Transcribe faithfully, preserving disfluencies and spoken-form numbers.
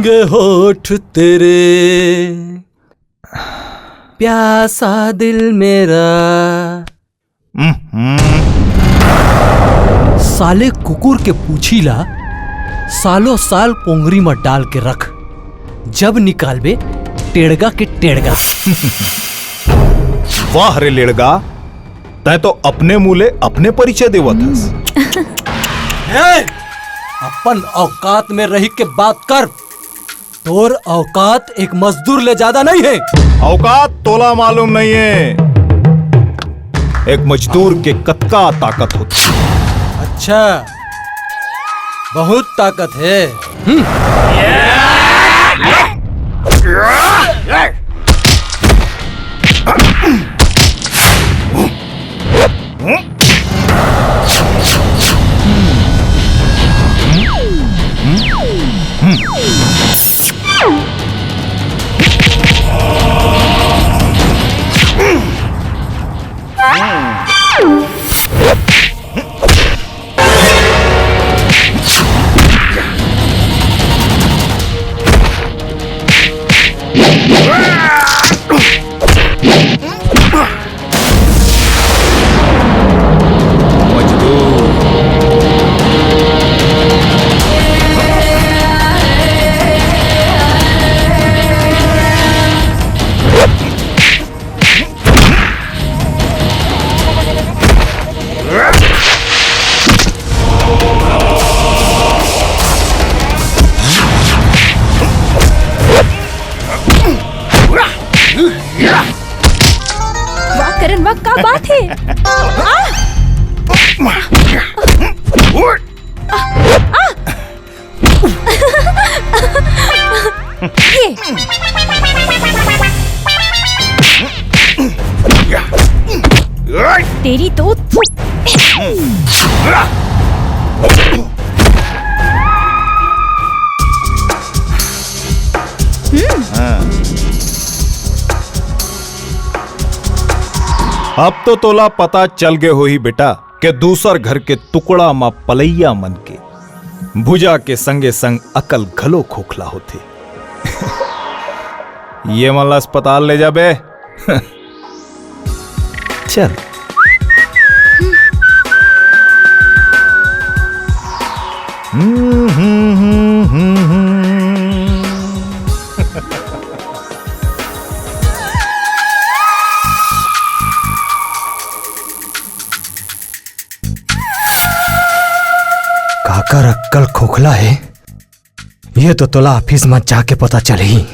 के होठ तेरे, प्यासा दिल मेरा। साले कुकुर के पूछी ला सालों साल कोंगरी म डाल के रख, जब निकालबे टेड़गा के टेड़गा। वाह रे लेड़गा, तैं तो अपने मुँह ले अपने परिचय देवत हस। ए, अपन औकात में रही के बात कर। तोर औकात एक मजदूर ले ज्यादा नहीं है। औकात तोला मालूम नहीं है, एक मजदूर के कतका ताकत होथे। अच्छा, बहुत ताकत है। हम्म। वाह करण, वाह, का बात है? आ! आ! आ! ये। तेरी तो, थू। हम्म। अब तो तोला पता चल गे होही बेटा, के दूसर घर के टुकड़ा म पलइया मन के भुजा के संगे संग अकल घलो खोखला होथे। ये मन ला अस्पताल ले जाबे। चल। हम्म, हम्म, हम्म, हम्म, हम्म। काकर अक्कल खोखला हे, ये तो तोला ऑफिस म जाके पता चलही।